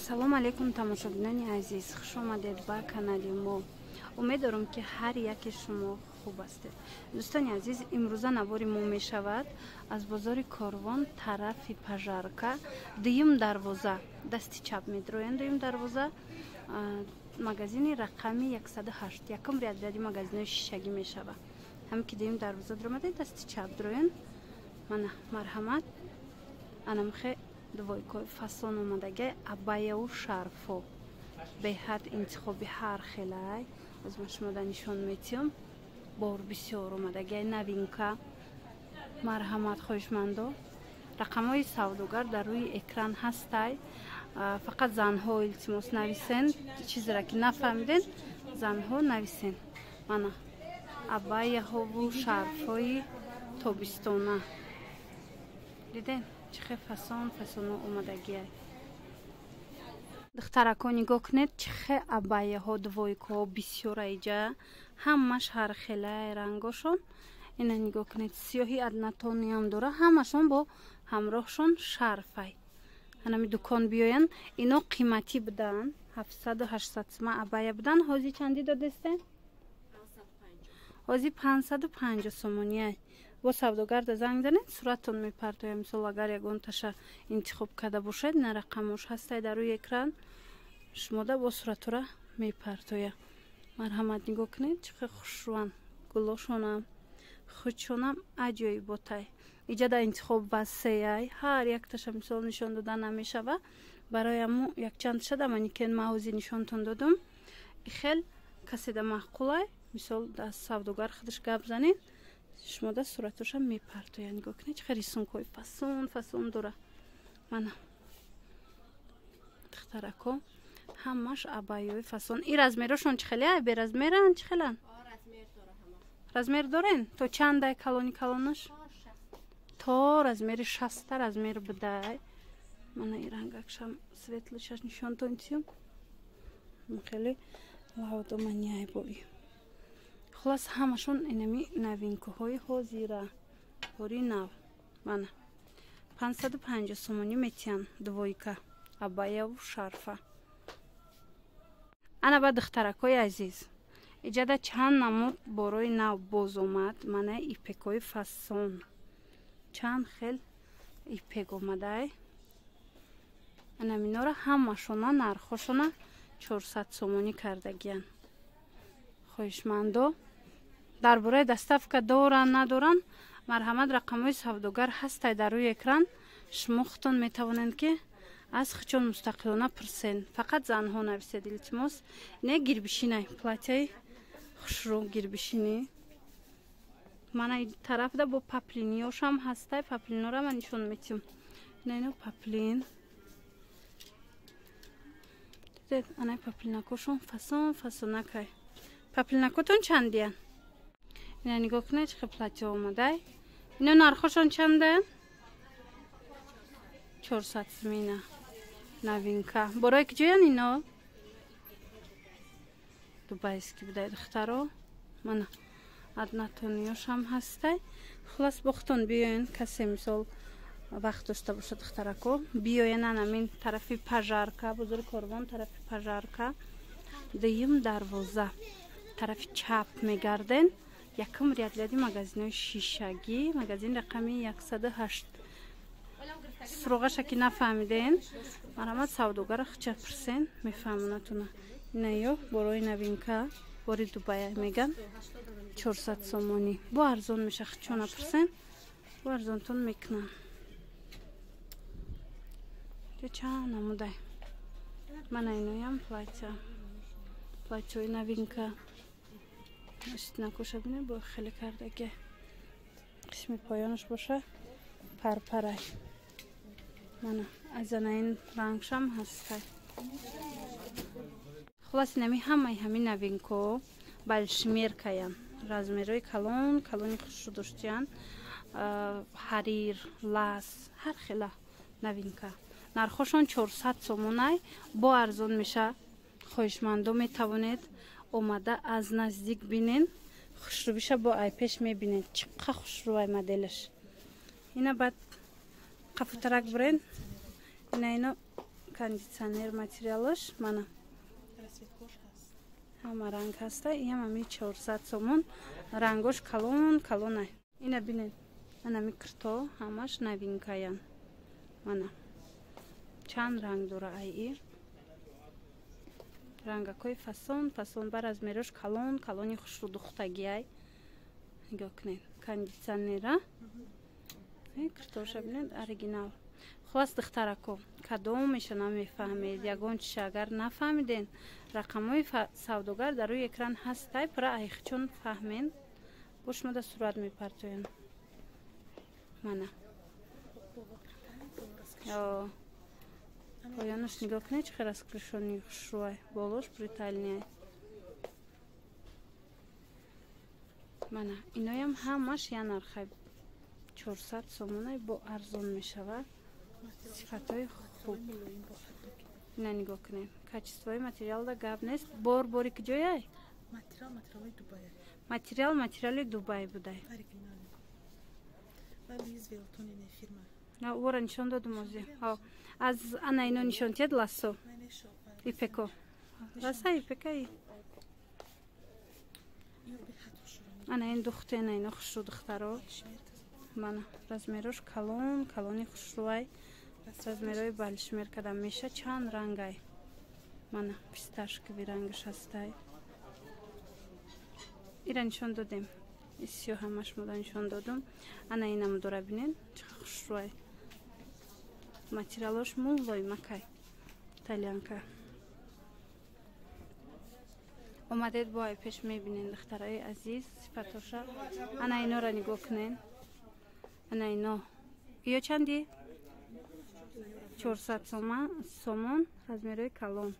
Салом алейкум, тамошобинони азиз, хуш омадед ба канали мо. Умед дорам, ки ҳар яке шумо хуб ҳастед. Дӯстони азиз, имрӯза навори мо мешавад аз бозори Корвон, тарафи Пожарка, дуюм дарвоза, дасти чап медроянд, дуюм дарвоза, магазини рақами 108, якум ряд, ряди магазинои шишагӣ мешавад. Ҳам ки дуюм дарвоза дуромадед, дасти чап дроянд. Мана, марҳамат, анамхе двойкои фасон омадагай, абаяу шарфо, беҳад интихоби ҳар хелай. Оз ман шумода нишон метиҳам. Бор бисёр омадагай, новинка. Марҳамат, хоҳишмандо, рақамҳои савдогар дар рӯи экран ҳастай. Фақат занҳо, илтимос, нависен. Чизеро ки нафаҳмиден, занҳо нависен. Мана абаяҳову шарфҳои тобистона, дидем, чӣ хел фасон фасоно омадагиай. Духтарако, нигоҳ кунед, чӣ хел абаяҳо, двойкаҳо бисёра иҷа, ҳамаш ҳар хелай рангошон. Ина нигоҳ кунед, сиёҳи однотонный ам дора, ҳамашон бо ҳамроҳшон шарфай. Ҳанами дукон биёянд. Ино қиматӣ буданд, 700-800 сума абая буданд. Ҳозир чандӣ додестем? Ҳозир 550 сомониай. Бо савдогарда занг занед, суратон мепартоям. Мисол, агар ягонташа интихоб карда бошед, на, рақамош ҳастай дар рӯи экран, шумода бо суратора мепартоя. Марҳамат, нигоҳ кунед, чӣ хел хушрӯан, гулошонам, худшонам аҷоиботай. Иҷада интихоб васеяй, ҳар якташа мисол нишон дода намешава. Барои аму якчандташа да манекен ма ҳозир нишонтон додум. Ихел каседа маъқулай, мисол, да савдогар худаш гап занед, шумода суратоша мепартоя. Нигоҳ кунед, чӣ хел рисункҳои фасон фасон дора. Мана, духтарако, ҳамаш абайёи фасон. И размерошон чӣ хеле? Беразмеран, чӣ хелан? Размер дорен? То чандай калони калонаш? То размери 60-та размер будай. Мана и рангакшам, светлый шаш нишонтон тиём, хеле лавдоманиай бои. Хулас, ҳамашон инами новинкаҳои ҳозира, бори нав. Мана, 550 сомонӣ метиҳанд двойка абаяву шарфа. Ана ба духтаракҳои азиз, иҷада чанд намуд борои нав боз омад. Мана ипекҳои фасон, чанд хел ипек омадай. Анаминора ҳамашона нархошона 400 сомонӣ кардагиянд. Хоҳишмандо, дар бораи доставка доранд, надоранд, марҳамат, рақамҳои савдогар ҳастай дар рӯи экран, шумо худтон метавонед, ки аз худшон мустақилона пурсен. Фақат занҳо нависед, илтимос. Не, гирбишинай, платьяи хушрӯ, гирбишинӣ. Мана тарафда бо поплиниёшам ҳастай, поплинора ман нишон метиҳам. Ина, ино поплин дидед? Анай поплинакошон фасон фасонакай. Поплинакотон чандиян? Ина нигоҳ кунед, чӣ хел платья омадай. Ино нархошон чанда? 400 сумина. Новинка. Борои ки ҷоян ино? Дубайский будай, духтаро. Мана однотонный ёшам ҳастай. Хулас, бохтон биёен, касе мисол вақт дошта бошад, духтарако, биёен анамин тарафи Пожарка, бозори Корвон, тарафи Пожарка, дуюм дарвоза, тарафи чап мегарден, якум ряд, ряди магазинои шишагӣ, магазин рақами 108. Суроғаша ки нафаҳмиден, марҳамат, савдогара хуча пурсен, мефаҳмонатуна. Инаё борои новинка, бори Дубая меган, 400 сомонӣ. Бо арзон меша, хучона пурсен, бо арзонтон мекунан. Чанд намудай. Мана иноям платья, платьяи новинка. Накоша бинед, бо хеле кардаги, қисми поёнаш боша парпарай. Мана азанаин рангшам ҳастай. Хулас, инами ҳамаи ҳамин новинко большемеркаян, размерҳои калон калони хушрӯ доштиян, ҳарир, лас, ҳар хела новинка. Нархошон 400 сомонай, бо арзон меша. Хоҳишмандо метавонед омада аз наздик бинен, хушрӯбиша бо айпеш мебинед, чӣ қа хушрӯвай моделаш. Ина баъд қафутарак бурен. Ина ино Кондитсионер материалаш мана. Ҳама ранг ҳаста. Иам ами 400 сомон. Рангош калон калонай. Ина бинед. Анами кирто ҳамаш новинкаян. Мана. Чанд ранг дора ай и. Рангакҳои фасон фасон ба размерош калон калони хушрӯ духтагиай. Нигоҳ кунед. Кондитсионера. Киртоша бинед оригинал. Хулас духтарако, кадомеша намефаҳмед, ягон чиша агар нафаҳмиден, рақамҳои савдогар дар рӯи экран ҳастай, пура айхчон фаҳмен, бо шумо да сурат мепартоян. Мана. Поёнаш нигоҳ кунед, чӣ хел раскрышони хушрӯай, болош брутальный. Мана, иноям ҳамаш я нархай 400 сомонай, бо арзон мешавад. Сифатҳои хуб. Ина нигоҳ кунед. Качествои материалда гап нест. Бор бори ки ҷояй? Материал материали Дубай. Материал материали Дубай будай. Оригинал. Ва Луиз Вилтон ин фирма. На, ора нишон додум ози. Аз ана ино нишон тиҳад лассо. Ипеко. Ласса ипекаи. Ана ин духте, ана ино хушрӯ духтаро. Мана размерош калон, калони хушрӯай. Размерои балишмер када меша чанд рангай. Мана фисташкови рангаш ҳастай. Ира нишон додем. Исиё ҳамаш мода нишон додум. Ана инам дора бинен, чӣ хушрӯай. Материалош мулоимакай. Итальянка. Омадед бо ай пеш мебинен духтарои азиз, сифатоша. Ана инора нигоҳ кунен. Ана ино. Иё чанди? 400 сомон, размерои калон.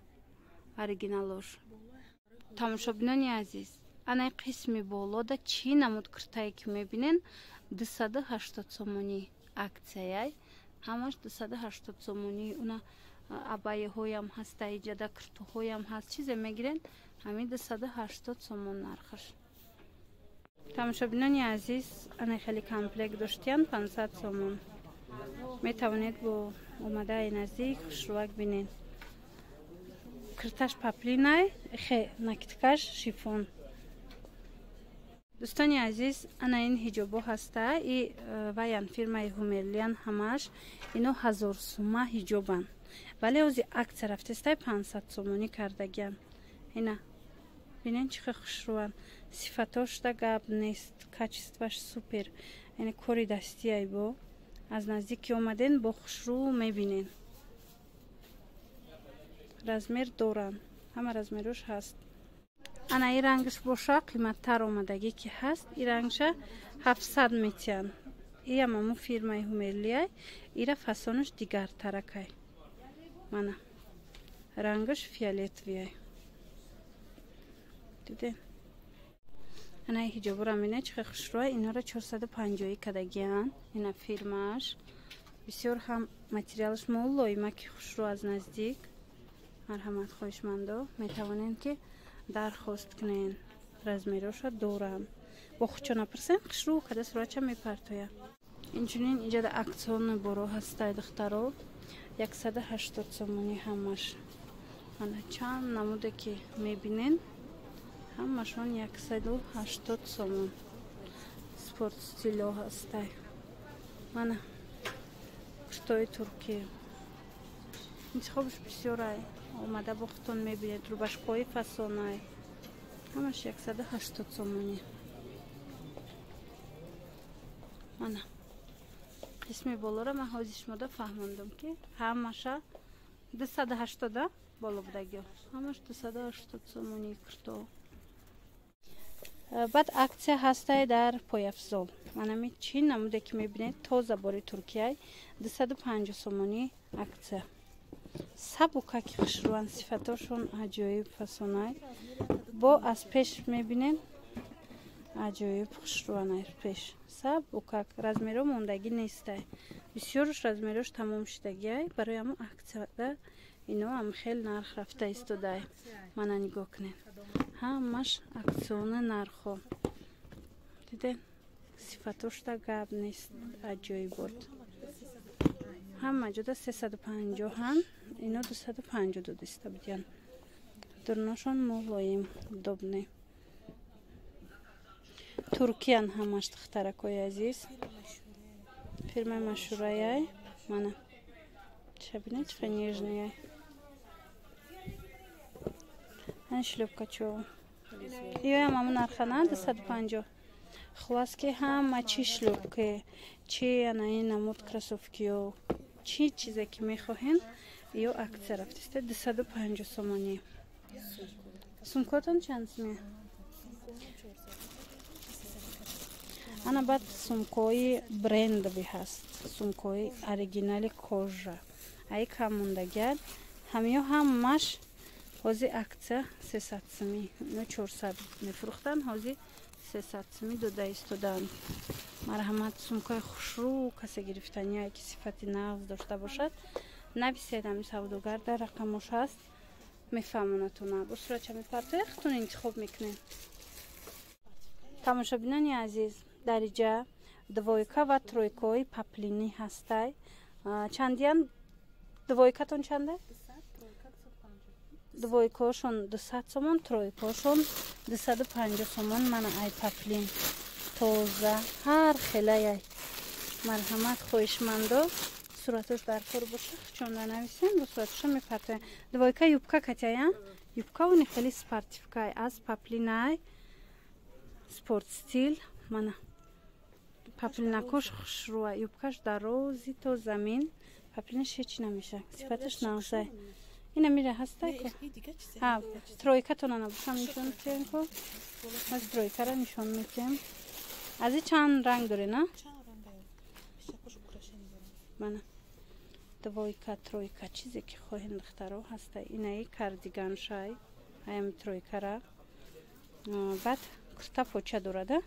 Оригиналош. Тамошобинони азиз, ана қисми болода чӣ намуд киртае ки мебинен, 280 сомонӣ акцияй. Ҳамаш 280 сомонӣ. Уна абайҳоям ҳаста, иҷада киртуҳоям ҳаст. Чизе мегирен, ҳамин 280 сомон нархаш. Тамошобинони азиз, ана хеле комплект доштиян 500 сомон. Метавонед бо омадаи наздик хушрӯак бинед. Кирташ паплинай, хе накидкаш шифон. Дӯстони азиз, ана ин ҳиҷобо ҳаста и ваян фирмаи Ҳумерлиян ҳамаш ино 1000 сума ҳиҷобан. Вале ози акция рафтестай 500 сомонӣ кардагиян. Ина бинен чӣ хел хушрӯан. Сифатошда гап нест, качестваш супер. Яъне кори дастиай бо. Аз наздик ки омаден бо хушрӯ мебинен. Размер доран, ҳама размерош ҳаст. Ана и рангаш боша қиматтар омадагӣ ки ҳаст, и рангша 700 метиҳанд. Иам аму фирмаи Ҳумерлияй, ира фасонаш дигартаракай. Мана рангаш фиолетовиай. Диден? Ана ҳиҷобора мебинед чӣ хел хушрӯай. Инора 450 кадагиян. Ина фирмааш. Бисёр ҳам материалаш мулоима ки хушрӯ аз наздик. Марҳамат хоҳишмандо, метавонед ки дархост кунен. Размероша дорам. Бо худчо напурсен, хушрӯ када суратча мепартояд. Инчунин иҷода акционный боро ҳастай духтаро. 180 сомонӣ ҳамаш. Ана чанд намуде ки мебинен, ҳамашон 180 сомон. Спорт стило ҳастай. Мана куртои туркӣ. Интихобаш бисёрай. Омада бо худтон мебинед, рубашкои фасонай. Ҳамаш 180 сомонӣ. Мана қисми болора ман ҳозир шумода фаҳмондам ки ҳамаша 280 боло будагиё. Ҳамаш 280 сомонӣ курто. Баъд акция ҳастай дар пойафзол. Манами чӣ намуде ки мебинед, тоза бори Туркияй 250 сомонӣ акция. Сабукаки хушрӯан, сифатошон аҷоиб фасонай. Бо аз пеш мебинед, аҷоиб хушрӯан аз пеш. Сабукак размеро мондагӣ нестай. Бисёрш размерош тамом шудагиай. Барои ҳамон акцияда ино ҳам хел нарх рафта истодай. Мана нигоҳ кунед. Ҳамаш акциони нархҳо. Дидед? Сифатошда гап нест, аҷоибот. Ҳама ҷода 350-ан. Ино 250 додиста будиян. Дурношон мулоим, удобный. Туркиян ҳамаш, духтаракои азиз. Фирмаи машҳураяй. Мана. Чабина чӣ нежный яй. Ан шлёпкачо. Иёям ҳамун нархана 250. Хулас ки ҳама чи шлёпке, чи ана ин намуд кроссовкиё, чӣ чизе ки мехоҳен, ё акция рафтиста 250 сомонӣ. Сумкотон чанд сме? Ана баъд сумкои брендовӣ ҳаст, сумкои оригинали кожа. Ай кам мондагиад. Ҳамиё ҳамаш ҳози акция 300 сумӣ. Ино 400 мефурӯхтанд, ҳози 300 сумӣ дода истодаанд. Марҳамат, сумкаи хушрӯ касе гирифтания ки сифати нағз дошта бошад, нависед ҳами савдогар дар рақамош ҳаст, мефаҳмонатона. Бо суратча мепартоя, худтон интихоб мекунед. Тамошобинони азиз, дар иҷа двойка ва тройкаҳои паплинӣ ҳастай. Чандиян двойкатон чанда? Двойкаҳошон 200 сомон, тройкаҳошон 250 сомон. Мана ай паплин тоза, ҳар хелаяй. Марҳамат, хоҳишмандо, суратош дар кор боша, чонда нависем, бо суратоша мепартоем. Двойка юбка катяя, юбка уни хели спортивкай аз паплинай, спорт стил. Мана паплинакош хушрӯа, юбкаш дарози то замин, паплинаш ҳеч намеша, сифаташ нағзай. Ина мира ҳастай ко? Ҳа, тройкатона набошам нишон метиҳем ко? Аз тройкара нишон метиҳем. Аз и чанд ранг доре, на? Мана двойка, тройка, чизе ки хоҳем, духтаро, ҳастай. Инаи кардиганшай, аями тройкара. Баъд курта поча дорада?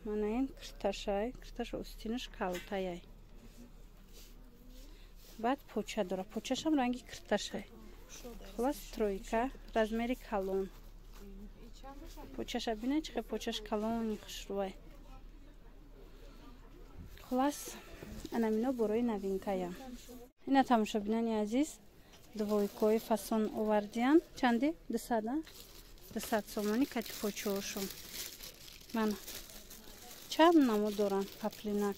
Мана ин курташай, курташ остинаш калтаяй. Баъд поча дора, почашам ранги кирташай. Хулас тройка, размери калон. Почаша бина, чӣ почаш калони хушрӯай. Хулас анамино борои новинкая. Ина тамошобинони азиз, двойкои фасон овардиян. Чанди? 200, 200 сомонӣ кати почаошон. Мана чанд намуд доранд паплинак.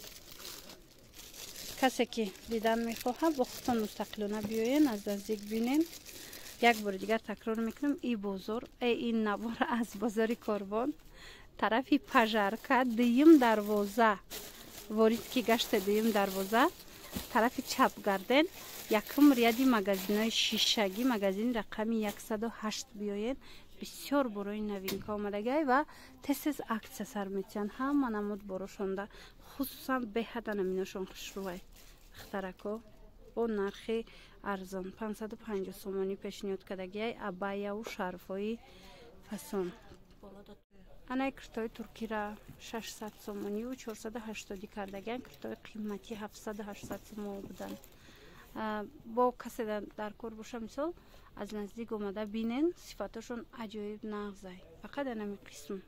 Касе ки дидан мехоҳад, бо худтон мустақилона биёен, аз наздик бинен. Як бори дигар такрор мекунам, и бозор, ин навор аз бозори Корвон, тарафи Пажарка, дуюм дарвоза. Ворид ки гашта дуюм дарвоза, тарафи чап гарден, якум ряди магазинои шишагӣ, магазини рақами 108 биёен. Бисёр борои новинка омадагиай ва тез-тез акция сар метиҳанд ҳама намуд борошонда, хусусан беҳада наминошон хушрӯай. Духтарако, бо нархи арзон 550 сомонӣ пешниҳод кардагиай абаяу шарфҳои фасон. Анаи киртои туркира 600 сомониву 480 кардагиан, киртои қиматӣ 700-800 сомон буданд. Бо касе дар кор боша, мисол аз наздик омада бинен, сифатошон аҷоиб нағзай. Фақат анами қисм.